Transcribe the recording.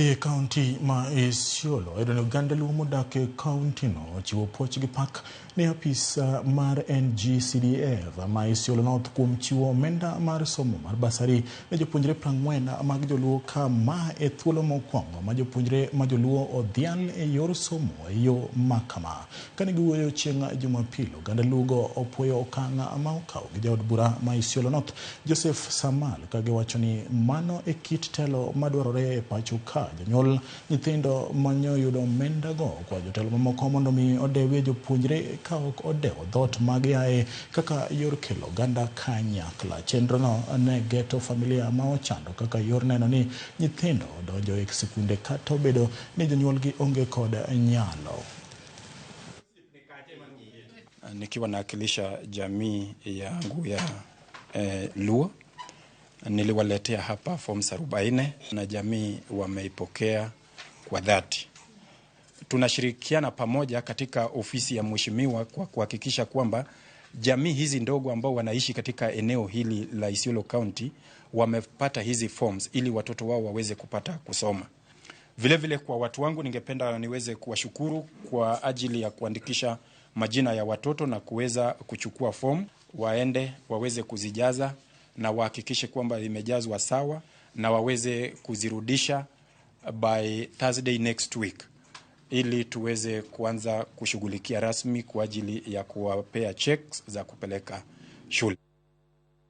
Wadhi e kaunti ma Isiolo, yudo ni oganda Luo modak e kaunti no ochiwo puoch gi pak ne apis mar NGCDF ma Isiolo North kuom chiwo omenda mar somo mar basari ne jopuonjre 40 mag joluo, ka ma e thuolo mokwongo ma jopuonjre ma joluo odhial e yor somo e yo ma kama. Kane giwuoyo chieng' Jumapil, oganda Luo opuoyo okang' ma okaw gi jaod bura ma Isiolo North Joseph Samal, ka giwacho ni mano e kit telo madwarore e pacho ka. Jonyuol nyithindo manyoyudo omenda go okwayo jotelo mamoko mondo mi odewie jopuonjre ka ok odewo dhoot ma giaye kaka yor kelo oganda kanyakla. Chenro no ne geto familia ma ochando kaka yor neno ni nyithindo odonjo e sikunde kata obedo ni jonyuolgi onge kod nyalo. Nikiwa nawakilisha jamii yangu ya Luo, niliwaletea hapa forms 40 na jamii wameipokea kwa dhati. Tunashirikiana pamoja katika ofisi ya mheshimiwa kwa kuhakikisha kwamba jamii hizi ndogo ambao wanaishi katika eneo hili la Isiolo County wamepata hizi forms ili watoto wao waweze kupata kusoma. Vile vile kwa watu wangu ningependa niweze kuwashukuru kwa ajili ya kuandikisha majina ya watoto na kuweza kuchukua fomu, waende waweze kuzijaza na wahakikishe kwamba imejazwa sawa na waweze kuzirudisha by Thursday next week ili tuweze kuanza kushughulikia rasmi kwa ajili ya kuwapea checks za kupeleka shule.